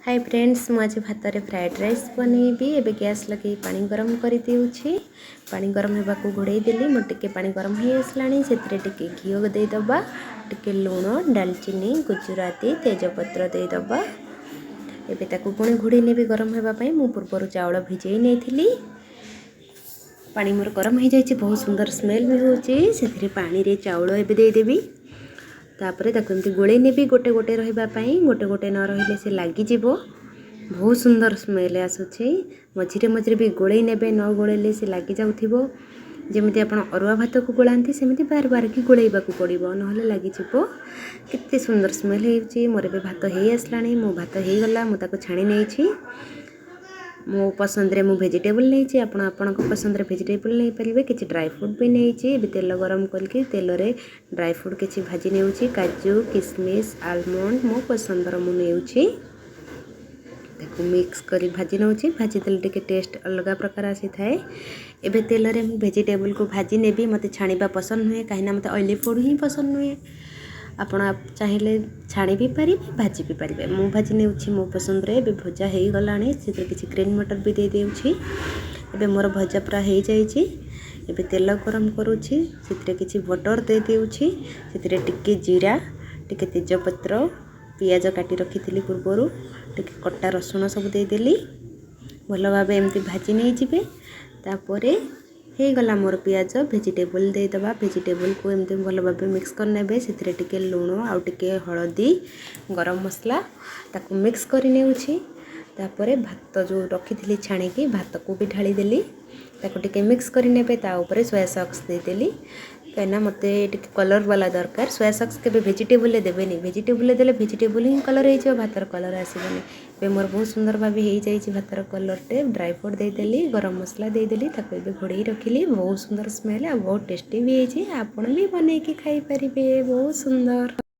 High friends, ମୁଁ ଆଜି ଭାତରେ ଫ୍ରାଏଡ଼୍ ରାଇସ୍ ବନେଇବି। ଏବେ ଗ୍ୟାସ୍ ଲଗେଇ ପାଣି ଗରମ କରିଦେଉଛି। ପାଣି ଗରମ ହେବାକୁ ଘୋଡ଼େଇ ଦେଲି। ମୋର ଟିକେ ପାଣି ଗରମ ହେଇ ଆସିଲାଣି। ସେଥିରେ ଟିକେ ଘିଅ ଦେଇଦେବା, ଟିକେ ଲୁଣ, ଡାଲଚିନି, ଗୁଜୁରାତି, ତେଜପତ୍ର ଦେଇଦେବା। ଏବେ ତାକୁ ପୁଣି ଘୋଡ଼େଇ ନେବି ଗରମ ହେବା ପାଇଁ। ମୁଁ ପୂର୍ବରୁ ଚାଉଳ ଭିଜେଇ ନେଇଥିଲି। ପାଣି ମୋର ଗରମ ହେଇଯାଇଛି, ବହୁତ ସୁନ୍ଦର ସ୍ମେଲ୍ ବି ହେଉଛି। ସେଥିରେ ପାଣିରେ ଚାଉଳ ଏବେ ଦେଇଦେବି। ତାପରେ ତାକୁ ଏମିତି ଗୋଳେଇ ନେବି ଗୋଟେ ଗୋଟେ ରହିବା ପାଇଁ। ଗୋଟେ ଗୋଟେ ନ ରହିଲେ ସେ ଲାଗିଯିବ। ବହୁତ ସୁନ୍ଦର ସ୍ମେଲ୍ ଆସୁଛି। ମଝିରେ ମଝିରେ ବି ଗୋଳେଇ ନେବେ, ନ ଗୋଳେଇଲେ ସେ ଲାଗିଯାଉଥିବ। ଯେମିତି ଆପଣ ଅରୁଆ ଭାତକୁ ଗୋଳାନ୍ତି, ସେମିତି ବାର ବାର କି ଗୋଳେଇବାକୁ ପଡ଼ିବ, ନହେଲେ ଲାଗିଯିବ। କେତେ ସୁନ୍ଦର ସ୍ମେଲ୍ ହେଉଛି! ମୋର ଏବେ ଭାତ ହେଇ ଆସିଲାଣି। ମୋ ଭାତ ହେଇଗଲା, ମୁଁ ତାକୁ ଛାଣି ନେଇଛି। ମୋ ପସନ୍ଦରେ ମୁଁ ଭେଜିଟେବୁଲ୍ ନେଇଛି। ଆପଣ ଆପଣଙ୍କ ପସନ୍ଦରେ ଭେଜିଟେବୁଲ୍ ନେଇପାରିବେ। କିଛି ଡ୍ରାଏ ଫ୍ରୁଟ୍ ବି ନେଇଛି। ଏବେ ତେଲ ଗରମ କରିକି ତେଲରେ ଡ୍ରାଏ ଫ୍ରୁଟ୍ କିଛି ଭାଜି ନେଉଛି। କାଜୁ, କିସମିସ୍, ଆଲମଣ୍ଡ ମୋ ପସନ୍ଦର ମୁଁ ନେଉଛି। ତାକୁ ମିକ୍ସ କରି ଭାଜି ନେଉଛି। ଭାଜିଦେଲେ ଟିକେ ଟେଷ୍ଟ ଅଲଗା ପ୍ରକାର ଆସିଥାଏ। ଏବେ ତେଲରେ ମୁଁ ଭେଜିଟେବୁଲ୍କୁ ଭାଜି ନେବି। ମୋତେ ଛାଣିବା ପସନ୍ଦ ନୁହେଁ, କାହିଁକିନା ମୋତେ ଅଏଲି ଫୁଡ଼୍ ହିଁ ପସନ୍ଦ ନୁହେଁ। ଆପଣ ଚାହିଁଲେ ଛାଣି ବି ପାରିବେ, ଭାଜି ବି ପାରିବେ। ମୁଁ ଭାଜି ନେଉଛି ମୋ ପସନ୍ଦରେ। ଏବେ ଭଜା ହେଇଗଲାଣି। ସେଥିରେ କିଛି ଗ୍ରୀନ୍ ମଟର ବି ଦେଇଦେଉଛି। ଏବେ ମୋର ଭଜା ପୁରା ହେଇଯାଇଛି। ଏବେ ତେଲ ଗରମ କରୁଛି। ସେଥିରେ କିଛି ବଟର୍ ଦେଇଦେଉଛି। ସେଥିରେ ଟିକେ ଜିରା, ଟିକେ ତେଜପତ୍ର, ପିଆଜ କାଟି ରଖିଥିଲି ପୂର୍ବରୁ, ଟିକେ କଟା ରସୁଣ ସବୁ ଦେଇଦେଲି। ଭଲ ଭାବେ ଏମିତି ଭାଜି ନେଇଯିବେ। ତାପରେ ହେଇଗଲା ମୋର ପିଆଜ, ଭେଜିଟେବୁଲ୍ ଦେଇଦେବା। ଭେଜିଟେବୁଲ୍କୁ ଏମିତି ଭଲ ଭାବେ ମିକ୍ସ କରିନେବେ। ସେଥିରେ ଟିକେ ଲୁଣ ଆଉ ଟିକେ ହଳଦୀ, ଗରମ ମସଲା, ତାକୁ ମିକ୍ସ କରି ନେଉଛି। ତାପରେ ଭାତ ଯେଉଁ ରଖିଥିଲି ଛାଣିକି, ଭାତକୁ ବି ଢାଳିଦେଲି। ତାକୁ ଟିକେ ମିକ୍ସ କରିନେବେ। ତା ଉପରେ ସୋୟା ସସ୍ ଦେଇଦେଲି, କାହିଁକିନା ମୋତେ ଟିକେ କଲର୍ ବାଲା ଦରକାର। ସୋୟା ସସ୍ କେବେ ଭେଜିଟେବୁଲ୍ରେ ଦେବେନି। ଭେଜିଟେବୁଲ୍ରେ ଦେଲେ ଭେଜିଟେବୁଲ୍ ହିଁ କଲର୍ ହେଇଯିବ, ଭାତର କଲର୍ ଆସିବନି। ଏବେ ମୋର ବହୁତ ସୁନ୍ଦର ଭାବେ ହେଇଯାଇଛି ଭାତର କଲର୍ଟେ। ଡ୍ରାଏ ଫ୍ରୁଟ୍ ଦେଇଦେଲି, ଗରମ ମସଲା ଦେଇଦେଲି। ତାକୁ ଏବେ ଘୋଡ଼େଇ ରଖିଲି। ବହୁତ ସୁନ୍ଦର ସ୍ମେଲ୍ ଆଉ ବହୁତ ଟେଷ୍ଟି ବି ହେଇଛି। ଆପଣ ବି ବନେଇକି ଖାଇପାରିବେ, ବହୁତ ସୁନ୍ଦର।